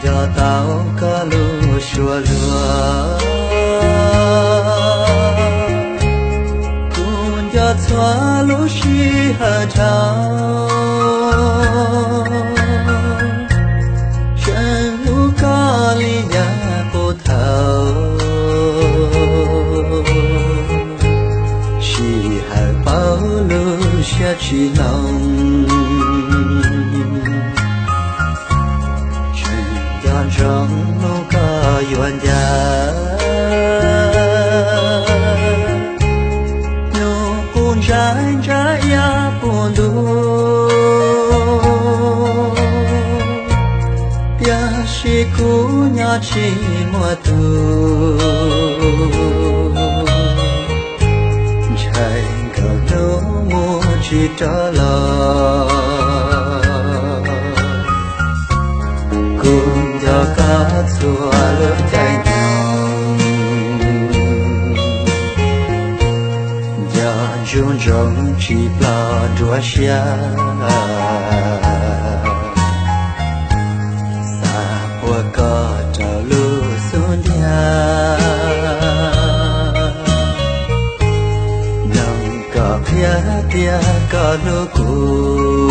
Nco tau koj lub suab luag, kuv nco txhua lub sij hawm dhau, tseem hlub koj li yav qub thaum, sij hawm paub lub siab tsis hloov, tseem nco ntsoov hnub koj yuav ncaim, hnub qub ntsaib ntsaib yav qub ntuj, tiam sis kuv nyob tsis muaj tus, ntshai nkawm hnub mus tsis rov los. Kuv nco koj txhua lub caij nyoog, nco ntsoov ntsoov tsis ploj nruab siab, xav ua koj rau lub xub ntiag, mloog koj qhia tias koj hlub kuv,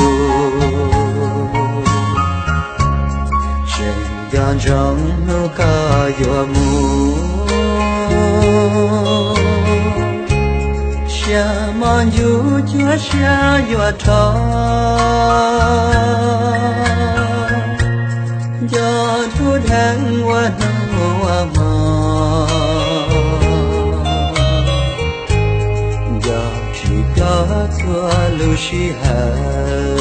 tseem nco ntsoov hnub koj yuav mus, siab mos ncuj cuag siab yuav rho, nco ntub dheev ua hnub ua hmo, nco tsis plob txhua lub sij hawm.